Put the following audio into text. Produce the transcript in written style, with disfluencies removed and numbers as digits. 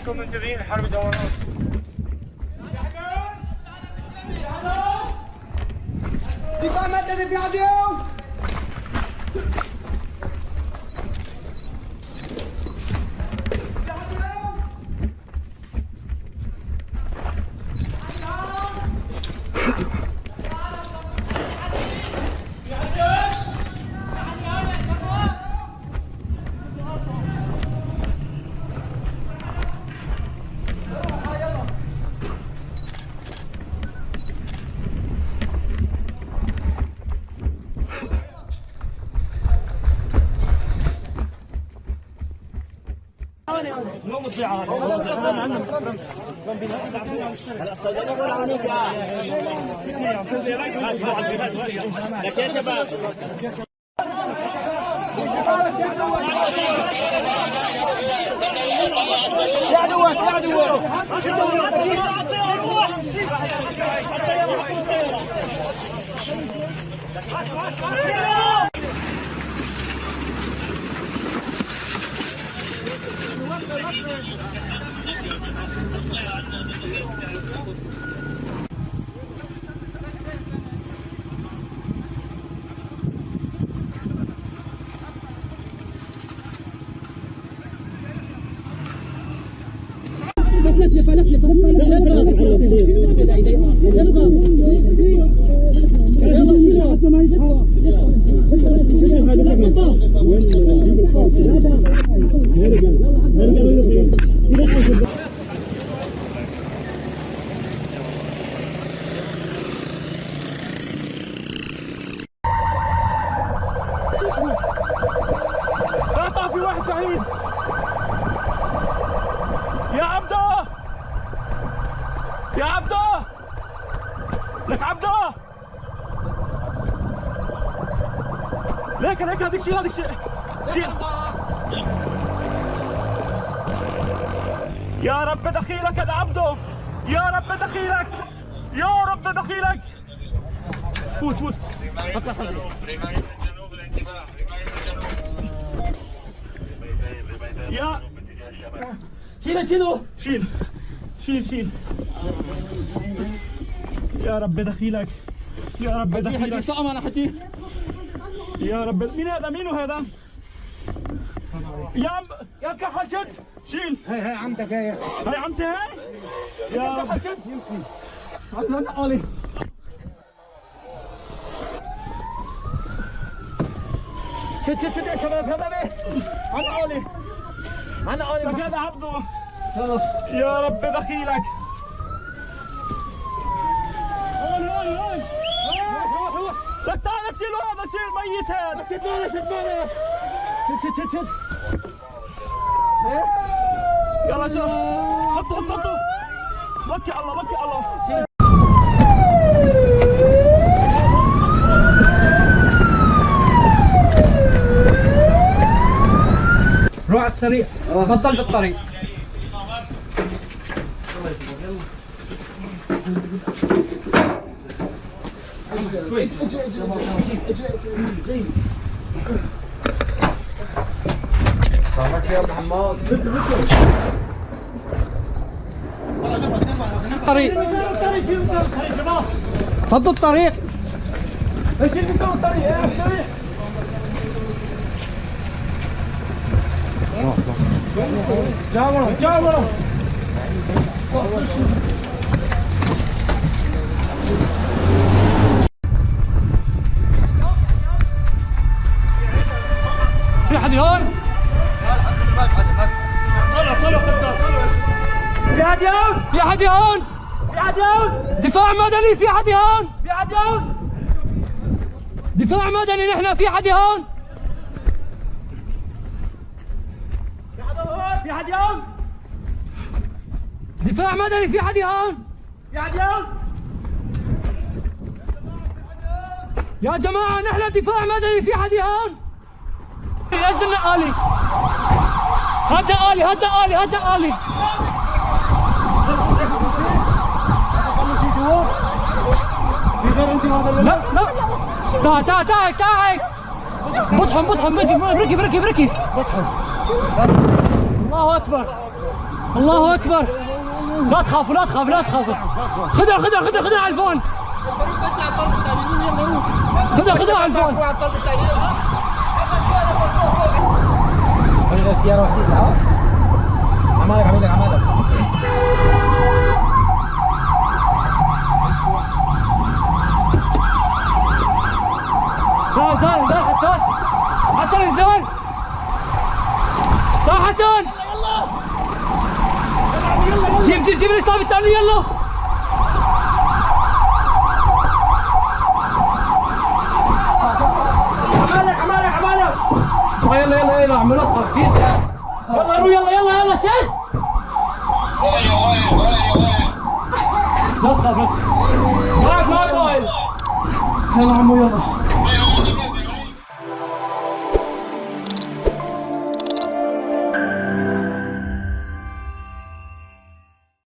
خليكم منتبهين، الحرب دوران. دفاع مدني في عديان. في واحد شهيد يا عبده، يا عبده، لك عبده، ليك ليك هذيك شيل، هذيك شيل، شيل. يا رب دخيلك يا عبده، يا رب دخيلك، يا رب دخيلك. فوت فوت. يا شيلوا شيلوا شيل شيل شيل. يا رب دخيلك، يا رب دخيلك. حجي صعب انا حجي. يا رب. مين هذا؟ مين هذا؟ يا عم يا كحل شد. شيل. هاي هاي عمتك، هاي هاي عمتي هاي. يا رب كحل شد. يمكن عندنا نقالي. شد شد شد يا شباب، شباب عنقالي عنقالي. لك هذا عبده. يا رب دخيلك. هون هون هون. روح روح. لك تعال شيلوا هذا، شيل ميت هذا. شد معنا شد معنا. شد شد شد شد. يلا شوف. حطوا حطوا حطوا. بكي الله بكي الله. روح على السريع، بطل بالطريق. يا محمد. الطريق فضوا الطريق. ايش اللي بيدور الطريق؟ ايه السريع. جاورة جاورة. في حد هون؟ لا الحمد لله ما في حدا، ما في. طلعوا طلعوا قدام، طلعوا. في حد هون؟ في حد هون؟ في حد هون؟ دفاع مدني، في حد هون؟ في حد هون؟ دفاع مدني نحن، في حد هون؟ في حد هون؟ في حد هون؟ دفاع مدني، في حد هون؟ في حد هون؟ يا جماعة نحن دفاع مدني، في حد هون؟ نزل نقالي. هات نقالي، هات نقالي، هات نقالي. لا لا تعال تعال تعال تعال. بطحن بطحن، بركي بركي بركي بركي. بطحن. الله أكبر. الله اكبر. لا تخافوا لا تخافوا لا تخافوا. خذها خذها خذها خذها على الفون. خذها خذها على الفون. السيارة واحدة إسعاف. عمالك عمالك عمالك. لا انزل انزل حسن. حسن انزل. لا حسن. جيب جيب جيب الإسعاف الثاني يلا. عمالك عمالك عمالك. يلا يلا يلا عمو لا تخاف في إسعاف. يلا روح يلا يلا يلا شد. لا تخاف لا تخاف. معك معك وائل. يلا عمو يلا.